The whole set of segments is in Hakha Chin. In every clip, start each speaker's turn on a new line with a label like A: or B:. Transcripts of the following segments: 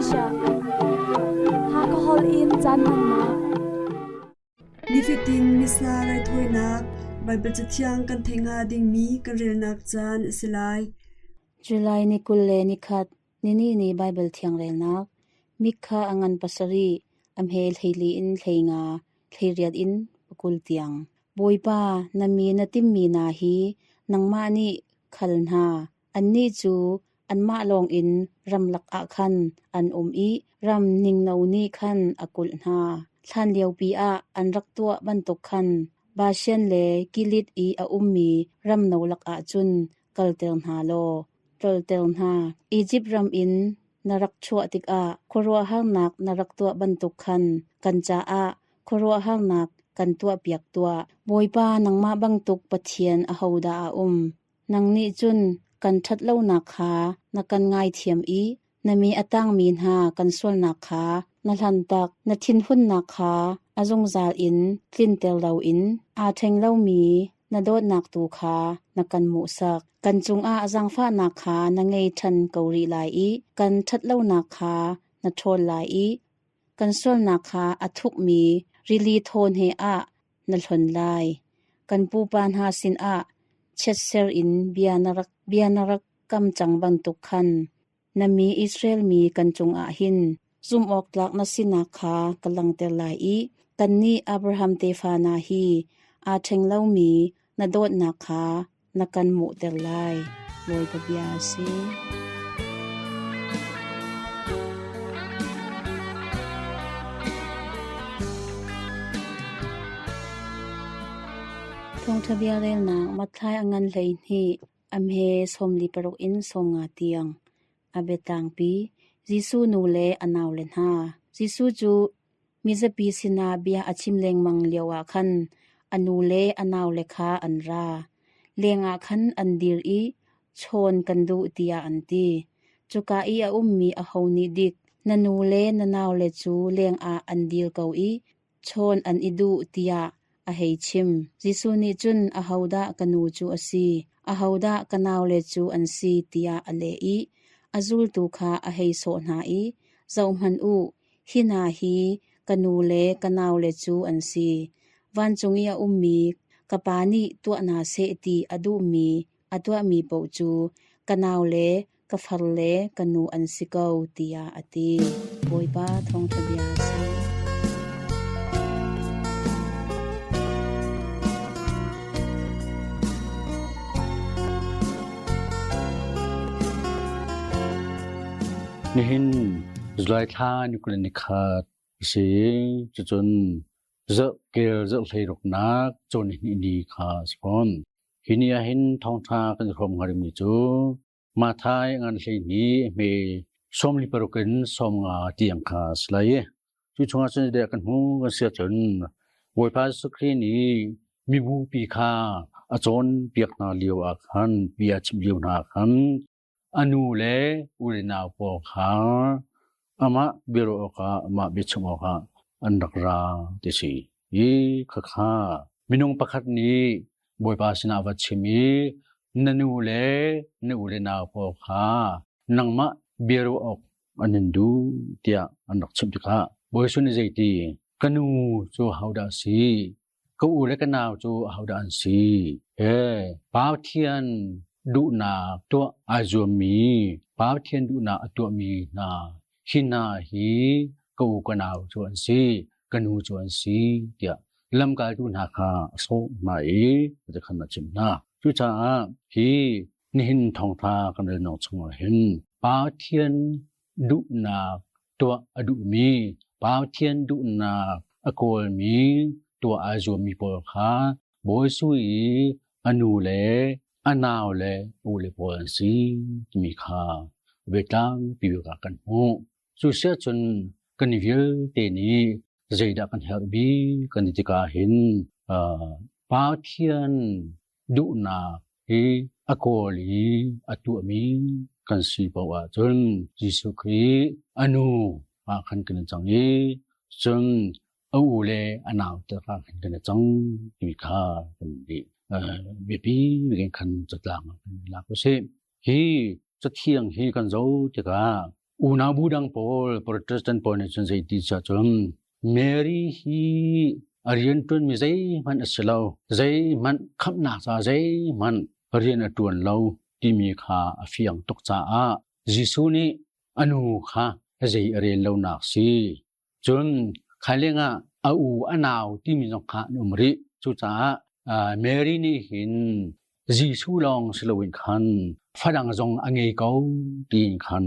A: Asia. Hakha holh in caan hmannak.
B: Nifatin Missa raithawinak Baibal Cathiang kan theih hnga dingmi kan relnak caan a si lai.
C: July ni 21, nini ni Baibal Thiang relnak, Mikha a ngan pasarih, a hme hleili in hleinga, hleiriat in pakul tiang. Bawipa, na mi na timmi hna hi nangmah nih khal hna. Annih cu anmah lawngin ramlak ah khan an um i ram ningno nih khan a kulh hna. Hlanliopi ah an rak tuah bantuk khan Bashan le Gilead i a ummi ramno lakah cun kalter hna law ṭolter hna. Izipt ram in na rak chuah tikah khuaruahharnak na rak tuah bantuk khan kan caah khuaruahharnak kan tuahpiak tuah. Bawipa nangmah bantuk Pathian ahodah a um? Nang nih cun kan ṭhat lonak kha na kan ngaithiam i na mi a tangmi hna kan sualnak kha na hlantak. Na thinhunnak kha a zungzal in tlinter loin aa ṭheng lomi na dawtnak tu kha na kan hmuhsak. Kan cungah zaangfahnak kha na ngei ṭhan ko rih lai i kan ṭhatlonak kha na ṭhawl lai i kan sualnak kha a thukmi rili thawn he ah na hlonh lai. Kan pupa hna sinah chiatser in bia na rak kam cang bantuk khan na mi Israel mi kan cungah hin zumhawktlak na sinak kha ka langhter lai i kannih Abraham tefa hna hi aa ṭheng lomi na dawtnak kha na kan hmuhter lai. Bawipa bia a si. Thawngṭha bia relnak Matthai a ngan 12, a hme 46 in 50 tiang. A biatlangpi Jesuh nu le a naule hna. Jesuh cu mizapi sinah bia a chim lengmang lioah khan a nu le a naule kha an ra. Lengah khan an dir i chawn kan duh tiah an ti. Cuka i a ummi aho nih dik na nu le na naule cu lengah an dir ko i chawn an i duh tiah a hei chim. Jesuh nih cun ahodah ka nu cu a si, ahodah ka naule cu an si tiah a leh i a zultu kha a hei sawh hna i, Zohhmanh u, hi hna hi ka nu le ka naule cu an si. Vancung i a ummi ka Pa nih tuah hna seh ti a duhmi a tuahmi paoh cu ka naule, ka far le ka nu an si ko, tiah a ti. Bawipa thawngṭha bia a si.
D: Nihin July thla ni 20 ni khat a si. Cucun zarhkel zarhhlei ruknak cawn hnih ni kha a si fawn. Hi ni ahhin thawngṭha kan i hrawm hnga dingmi cu Mathai ngan 12 hme 46 in 50 tiang kha a si lai. Cu chungah cun zeidah kan hmuh kan si ahcun Bawipa Jesuh Khrih nih mibupi kha a cawnpiak hna lio ah khan bia a chimh lio hna ah khan a nu le u le nau pawl kha amah biaruah awkah amah biachim awkah an rak ra ti si. Hi khakha minung pakhat nih Bawipa sinah va chim i na nu le na u le nau pawl kha nangmah biaruah awk an in duh tiah an rak chimh tikah Bawi Jesuh nih zeiti ka nu cu ahodah a si? Ka u le ka nau cu ahodah an si? He Pathian duhnak tuah ai zuammi, Pathian duhnak a tuahmi hna hi hna hi ka u ka nau cu an si, ka nu cu an si tiah lamkaltu hna kha a sawh hna i khan a chimh hna. Cucaah hi nihin thawngṭha kan relnak chungah hin Pathian duhnak tuah a duhmi, Pathian duhnak a kawlmi, tuah aa zuammi pawl kha Bawi Sui i a nu le a nau le u le pawl an si timi kha biatlang pi ah kan hmuh. Cu siahcun kan vialte nih zeidah kan herh bik kan ti tikah hin Pathian duhnak hi a kawl i a tuahmi kan si paoh ahcun Jesuh Khrih a nu ah khan kan i cang i cun a u le a nau te kha khan kan i cang ti kha kan di biapi in khan catlang ah kan lak usih. Hi cathiang hi kan zoh tikah Unau bu dang pawl Protestant pawl nih cun zeiti tiah cun Mary hi a rianṭuanmi zeihmanh a si lo, zeihmanh khamhnak ca zeihmanh rian a ṭuan lo timi kha a fiang tuk caah Jesuh nih a nu kha zei a rel lonak si. Cun khaileng ah a u a nau timi zong kha an um rih. Cucaah Mary nih hin Jesuh lawng si loin khan fadang zong a ngei ko tiin khan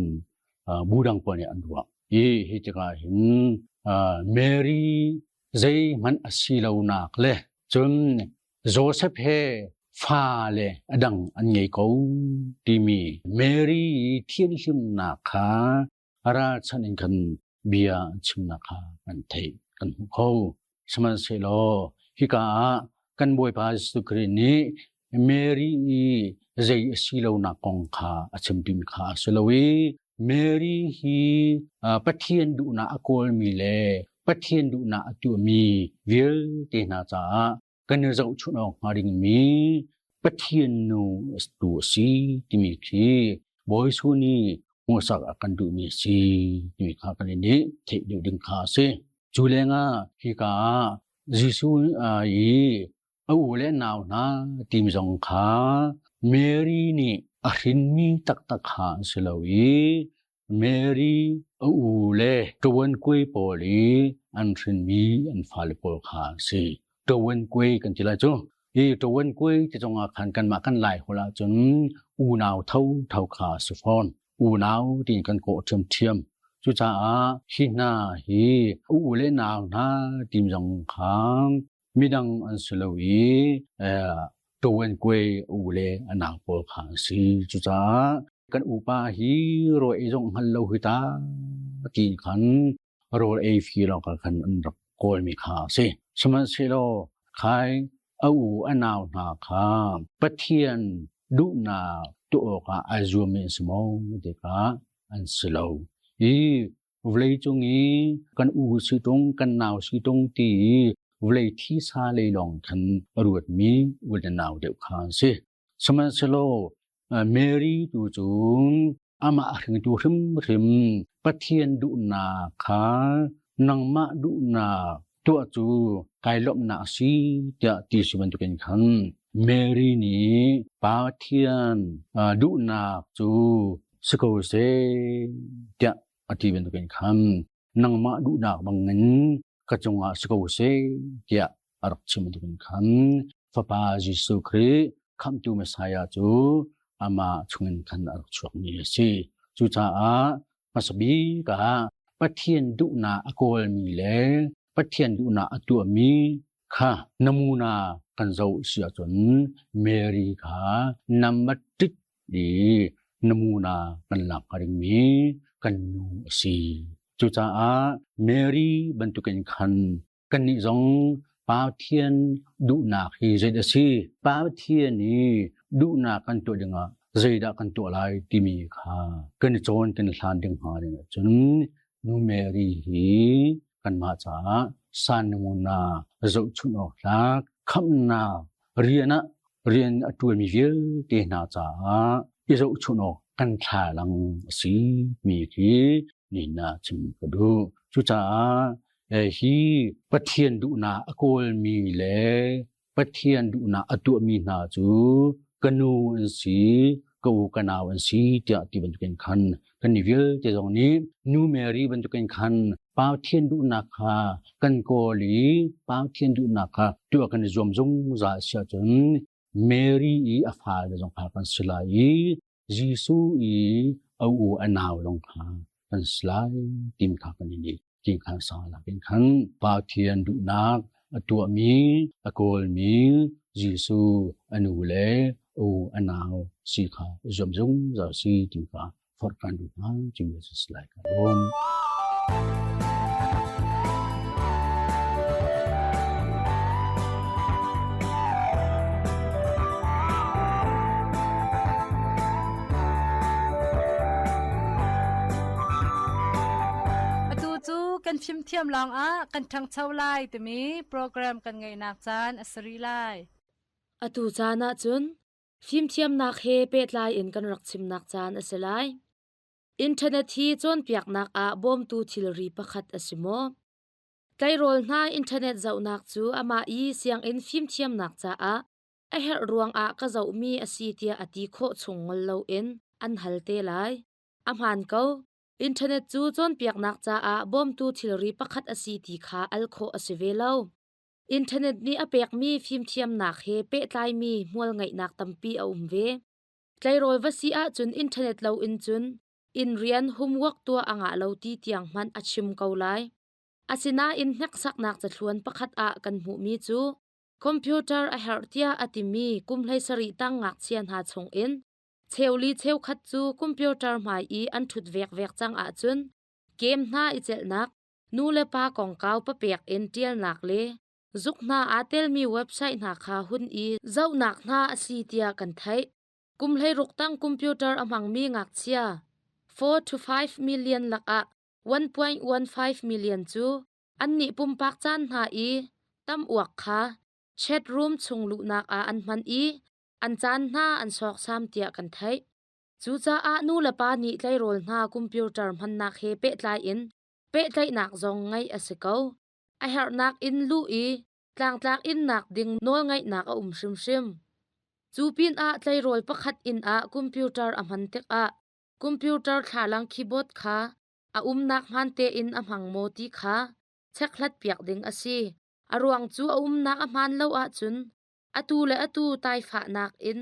D: bu dang pawl nih an ruah. Hi hi tikah hin Mary zeihmanh a si lonak le cun Joseph he fa le a dang an ngei ko timi Mary thianhlimnak kha ralchanh in khan bia an chimnak kha kan theih kan hmuh kho. Sihmanhsehlaw hika ah kan Bawipa Jesuh Khrih nih Mary i zei a si lonak kong kha a chimpi kha a si lo i Mary hi Pathian duhnak a kawlmi le Pathian duhnak a tuahmi vialte hna caah kan i zohchunh awk hnga dingmi Pathian nu tu a si timi khi Bawi Jesuh nih hmuhsak a kan duhmi a si timi kha kan i nih theih deuh ding kha a si. Cu lengah hika ah Jesuh i a u le nau hna timi zong kha Mary nih a hrinmi taktak kha an si lo i Mary a u le ṭawan kuai pawl i an hrinmi an fale pawl kha an si. Ṭawan kuai kan ti lai cu. Hi ṭawan kuai ti zongah khan kanmah kan Lai holh ahcun unau thotho kha a si fawn. Unau tiin kan kawh ṭhiamṭhiam. Cucaah hi hna hi u le nau hna timi zong kha midang an si lo i ṭawan kuai u le a nau pawl kha an si. Cucaah kan upa hi rawl ei zong hngal lo hi ta ti khan rawl ei fi lawng khan an rak kawlmi kha a si. Sihmanhsehlaw khai a u a nau hna kha Pathian duhnak tuah awkah ai zuammi an si maw ti kha an si lo. I vawleicung i kan u si tung kan nau si tung ti i vawlei thisa lei lawng khan a ruatmi u le nau deuh kha an si. Sihmanhsehlaw Mary tu cu amah a hringtu hrimhrim Pathian duhnak kha nangmah duhnak tuah cu kai lawmhnak a si tiah ti si bantukin khan Mary nih Pathian duhnak cu si ko seh tiah a ti bantukin khan nangmah duhnak bangin ka cungah si ko seh tiah a rak chim bantukin khan Fapa Jesuh Khrih khamhtu Messiah cu amah chungin khan a rak chuakmi a si. Cucaah hmasa bik ah Pathian duhnak a kawlmi le Pathian duhnak a tuahmi kha namuna kan zoh si ahcun Mary kha number tit i namuna kan lak hnga dingmi kan nu a si. Cucaah Mary bantukin khan kannih zong Pathian duhnak hi zeidah a si? Pathian i duhnak kan tuah dingah zeidah kan tuah lai timi kha kan i cawn kan i hlan ding hnga ding ahcun Nu Mary hi kanmah caah san namuna zohchunh awk tlak khamhnak rian ah rian a ṭuanmi vialte hna caah i zohchunh awk kan thlalang a si mi khi nihin ah chim ka duh. Cucaah hi Pathian duhnak a kawlmi le Pathian duhnak a tuahmi hna cu ka nu an si, ka u ka nau an si tiah ti bantukin khan kan ni vialte zong nih Nu Mary bantukin khan Pathian duhnak kha kan kawl i Pathian duhnak kha tuah kan i zuam zungzal si ahcun Mary i a fale zong kha kan si lai i Jesuh i a u a nau zong kha kan si lai timi kha kan i ti kha sa lakin khan Pathian duhnak a tuahmi a kawlmi Jesuh a nu le u a nau si kha zuam zungzal si ti kha forh kan duh hna cimi si lai ka lawm.
E: Atu cu kan fimthiam lawngah kan ṭhangcho lai timi program kan ngeihnak caan a si rih lai.
F: Atu caan ahcun fimthiamnak he pehtlai in kan rak chimnak caan a si lai. Internet hi cawnpiaknak ah bawmtu thilri pakhat a si maw? Tleirawl hna internet zohnak cu amah i sianginn fimthiamnak caah a herh ruangah ka zohmi a si tiah a ti khawh chung ngol loin an hal te lai. A hmaan ko. Internet cu cawnpiaknak caah bawmtu thilri pakhat a si ti kha al khawh a si ve lo. Internet nih a pekmi fimthiamnak he pehtlaimi hmualngeihnak tampi a um ve. Tleirawl va si ahcun internet loin cun inn rian homework tuah a ngah lo ti tiang hmanh a chim ko lai. Asinain hneksaknak cathluan pakhat ah kan hmuhmi cu computer a herh tiah a timi kum 17 tang ngakchia hna chungin cheuli cheukhat cu computer hmai i an ṭhut vekvek cang ahcun game hna i celhnak, nu le pa kongkau papek in ṭialnak le zuk hna aa telmi website hna kha hun i zohnak hna a si tiah kan theih. Kum 16 tang computer a hmangmi ngakchia 4 to 5 million lakah 1.15 million cu annih pumpak caan hna i tam uak kha chat room chung luhnak ah an hman i an caan hna an sawksam tiah kan theih. Cucaah nu le pa nih tleirawl hna computer hmannak he pehtlai in pehtlaihnak zong ngeih a si ko. A herhnak in luh i tlangtlak innak ding nawlngeihnak a um hrimhrim. Cu pinah tleirawl pakhat inn ah computer a hman tikah computer thlalang keyboard kha a umnak hmaan tein a hmang maw ti kha chekhlat piak ding a si. A ruang cu a umnak a hmaan lo ahcun atu le atu taifahnak in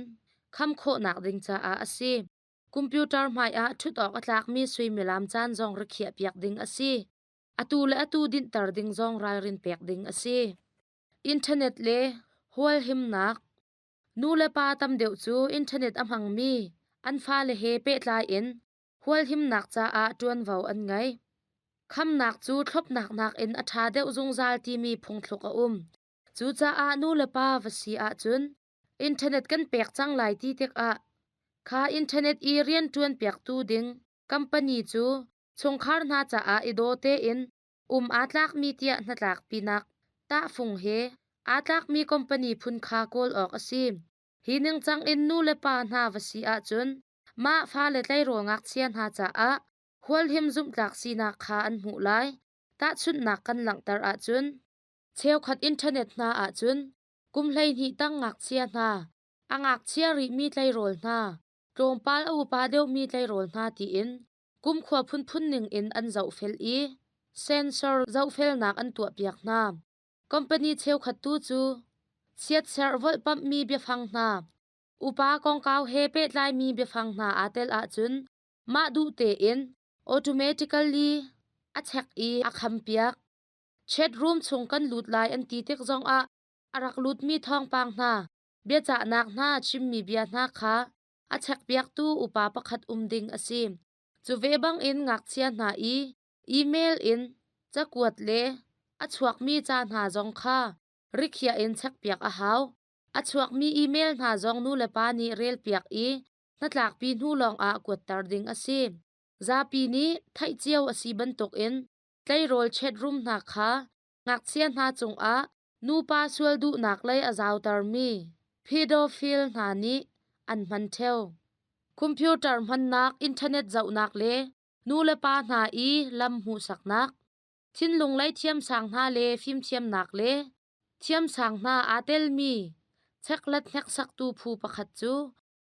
F: kham khawhnak ding caah a si. Computer hmaiah ṭhut awk a tlakmi suimilam caan zong rikhiah piak ding a si. Atu le atu dinhter ding zong ralrin pek ding a si. Internet le hualhimnak. Nu le pa tam deuh cu internet a hmangmi an fale he pehtlai in hualhimnak caah ṭuanvo an ngei. Khamnak cu thlopnak nakin a ṭha deuh zungzal timi phungthluk a um. Cucaah nu le pa va si ahcun internet kan pek cang lai ti tikah kha internet i rianṭuan piaktu ding company cu chungkhar hna caah i daw tein um aa tlakmi tiah hnatlakpinak tahfung he aa tlakmi company phun kha kawl awk a si. Hi ningcang in nu le pa hna va si ahcun mah fale tleirawl ngakchia hna caah hualhim zumhtlak sinak kha an hmuh lai. Tahchunhnak kan langhter ahcun cheukhat internet hna ahcun kum 12 tang ngakchia hna, a ngakchia rihmi tleirawl hna, tlawmpal a upa deuhmi tleirawl hna tiin kumkhua phunphun ning in an zohfel i sensor zohfelnak an tuahpiak hna. Company cheukhat tu cu chiatserh volhpamhmi biafang hna, upa kongkau he pehtlaimi biafang hna aa tel ahcun mah duh tein automatically a check i a khampiak. Chat room chung kan lut lai an ti tik zongah a rak lutmi thawngpang hna, biacahnak hna, chimmi bia hna kha a chekpiaktu upa pakhat um ding a si. Cu ve bangin ngakchia hna i email in cakuat le a chuakmi ca hna zong kha rikhiah in chekpiak a hau. A chuakmi email hna zong nulepa nih relpiak i hnatlakpi hnu lawngah kuatter ding a si. Zapi nih theih cio a si bantukin tleirawl chat-room hna kha ngakchia hna cungah nupa sual duhnak lei a zautermi pedophile hna nih an hman ṭheo. Computer hmannak, internet zohnak le nulepa hna i lam hmuhsaknak, thinlung lei thiamsang hna le fimthiamnak le thiamsang hna aa telmi chekhlat hneksaktu phu pakhat cu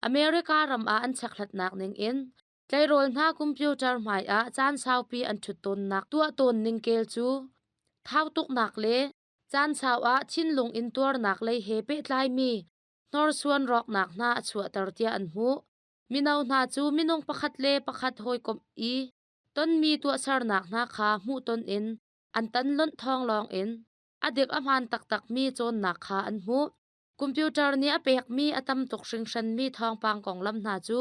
F: America ram ah an chekhlatnak ningin tleirawl hna computer hmaiah caan saupi an ṭhut tawnnak tuah tawn ning kel cu thau tuknak le caan sau ah thinlung in tuarnak lei he pehtlaimi hnorsuan rawknak hna a chuahter tiah an hmuh. Mino hna cu minung pakhat le pakhat hawikomh i tonmi tuahsernak hna kha hmuhton in an tan lonh thawng lawngin a dik a hmaan taktakmi cawnnak kha an hmuh. Computer nih a pekmi a tam tuk hringhranmi thawngpang konglam hna cu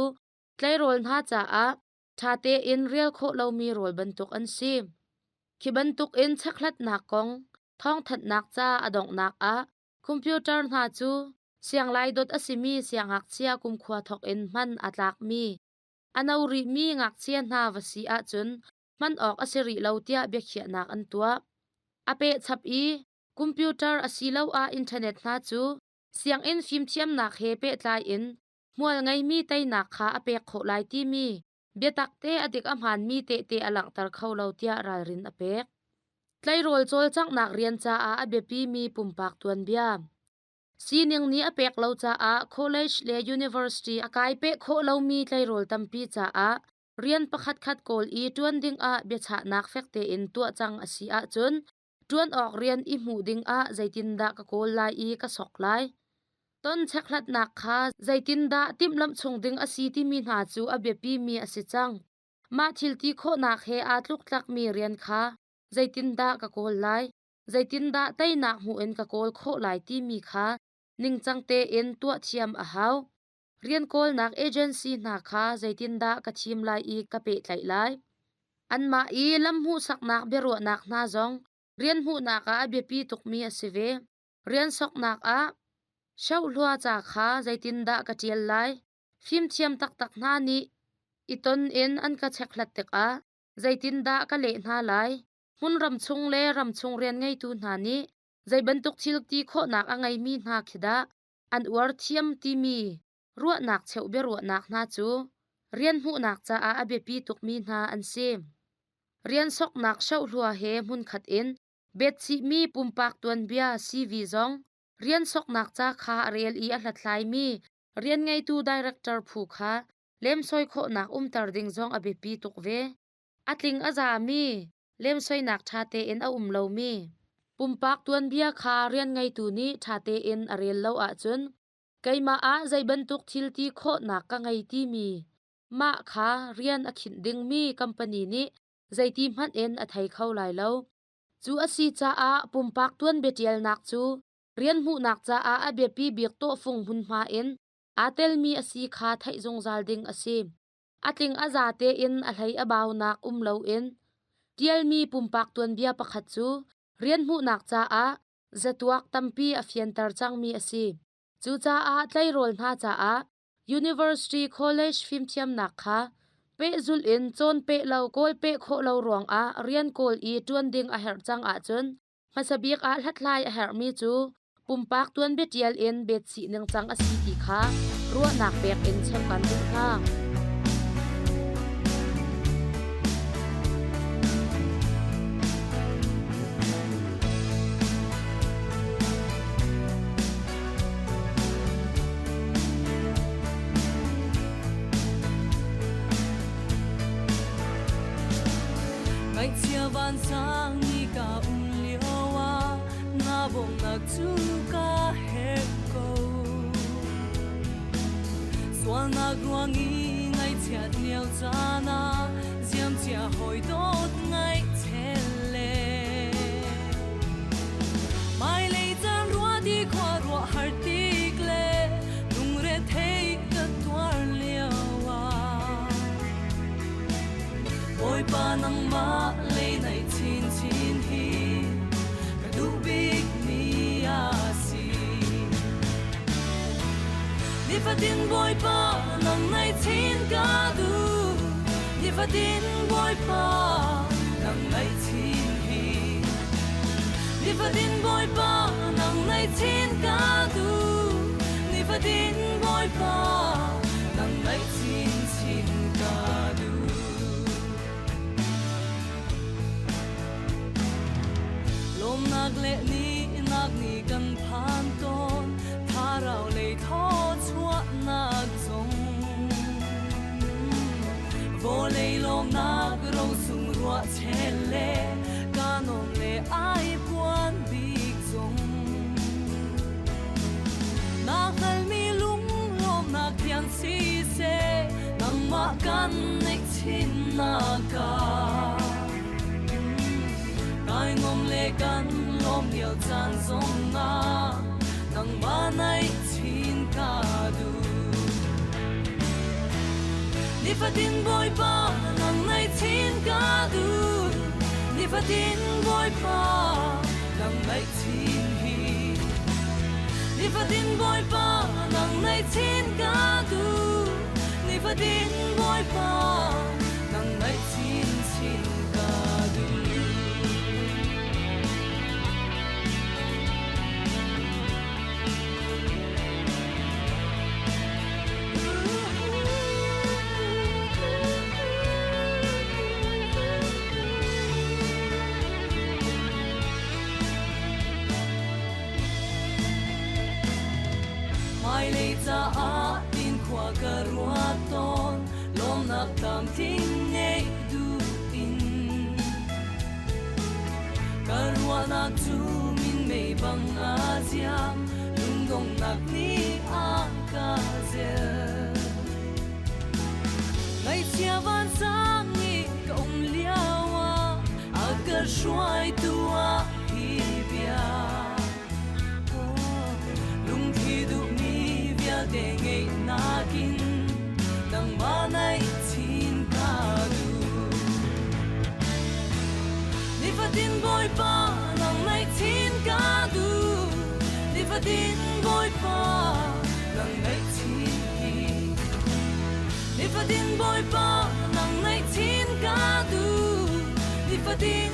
F: tleirawl hna caah ṭha tein rel khawh lomi rawl bantuk an si. Khi bantukin chekhlatnak kong thawngthanhnak ca a donghnak ah computer hna cu sianglai dot a simi siangngakchia kumkhua thawk in hman a tlakmi a no rihmi ngakchia hna va si ahcun hman awk a si rih lo tiah biakhiahnak an tuah. A pehchap i computer asiloah internet hna cu sianginn fimthiamnak he pehtlai in hmual ngeimi teinak kha a pek khawh lai timi Biatak te a dik a hmaanmi tehte a langhter kho lo tiah ralrin a pek. Tleirawl cawlcanghnak rian caah a biapimi pumpak tuanbia. Sining nih a pek lo caah college le university a kai peh khawh lomi tleirawl tampi caah rian pakhatkhat kawl i ṭuan dingah biachahnak fek tein tuah cang a si ahcun ṭuan awk rian i hmuh dingah zeitindah ka kawl lai i ka sok lai? Ton chekhlatnak kha zeitindah timhlamh chung ding a si timi hna cu a biapimi a si cang. Mah thil ti khawhnak he aa tluktlakmi rian kha zeitindah ka kawl lai? Zeitindah teinak hmuh in ka kawl khawh lai timi kha ningcang tein tuah thiam a hau. Rian kawlnak agency hna kha zeitindah ka thim lai i ka pehtlaih lai? Anmah i lam hmuhsaknak biaruahnak hna zong rian hmuhnak ah a biapi tukmi a si ve. Rian soknak ah shohlua ca kha zeitindah ka ṭial lai? Fimthiam taktak hna nih i ton in an ka chekhlat tikah zeitindah ka leh hna lai? Hmunram chung le ramchung rian ngeitu hna nih zei bantuk thil ti khawhnak a ngeimi hna khi dah an uar thiam timi ruahnak cheuh biaruahnak hna cu rian hmuhnak caah a biapi tukmi hna an si. Rian soknak shohlua he hmunkhat in betchihmi pumpak tuanbia CV zong rian soknak ca kha a rel i a hlathlaimi rian ngeitu director phu kha lemsoi khawhnak umter ding zong a biapi tuk ve. A tling a zami lemsoinak ṭha tein a um lomi pumpak tuanbia kha rian ngeitu nih ṭha tein a rel lo ahcun keimah ah zei bantuk thil ti khawhnak ka ngei timi mah kha rian a khinh dingmi company nih zeiti hmanh in a thei kho lai lo. Cu a si caah pumpak tuanbia ṭialnak cu rian hmuhnak caah a biapi bik tawhfung hmunhma in aa telmi a si kha theih zungzal ding a si. A tling a za tein a hlei a baunak um loin ṭialmi pumpak tuanbia pakhat cu rian hmuhnak caah zatuak tampi a fianter cangmi a si. Cucaah tleirawl hna caah University College fimthiamnak kha pehzulh in cawn peh lo kawl peh khawh lo ruangah rian kawl i ṭuan ding a herh cang ahcun hmasa bik ah hlathlai a herhmi cu pumpak tuanbia ṭial in betchih ningcang a si ti kha ruahnak pek in cheuh kan duh hna.
G: Ngaihchia vansang ni ka um lio ah na bawmhnak cu ka herh ko. Sualnak ruang i ngaihchiat lio caan ah ziamcia hawi dawt ngaihchel le hmailei caan ruah ti khua ruah har tik le lungre thei ka tuar lio ah Bawipa nangmah lei naih chinchin hi ka duh bik mi a si. Nifatin Bawipa nang naih chin ka duh Nifatin Bawipa nang naih chin hi Nifatin Bawipa nang naih chin ka duh Nifatin Bawipa nang naih chinchin ka duh. Lawmnak le nihnak nih kan phan tawn Thlarau lei thawchuahnak zong Vawlei lawmnak rosung ruah chel le ka nawm le ai puan bik zong Na hngalmi lunglawmnak thiang siseh nangmah kan neih chinnak ah Kai ngom le kan lawm lio caan zong ah nangmah naih chin ka duh. Nifatin Bawipa nang naih chin ka duh Nifatin Bawipa nang naih chin hi Nifatin Bawipa nang naih chin ka duh Nifatin Bawipa nang naih chinchin ka duh. caah tin khua ka ruat tawn lawmnak tlamtling ngeih duh in ka ruahnak cu minmei bang a ziam lungdonghnak nih a ka zelh ngaihchia vansang i ka um lio ah a ka hruaitu ah hi bia lungthli duhmi vialte ngeih nakin nangmah naih chin ka duh nifatin Bawipa nang naih chin ka duh nifatin Bawipa nang naih chin hi nifatin Bawipa nang naih chin ka duh nifatin.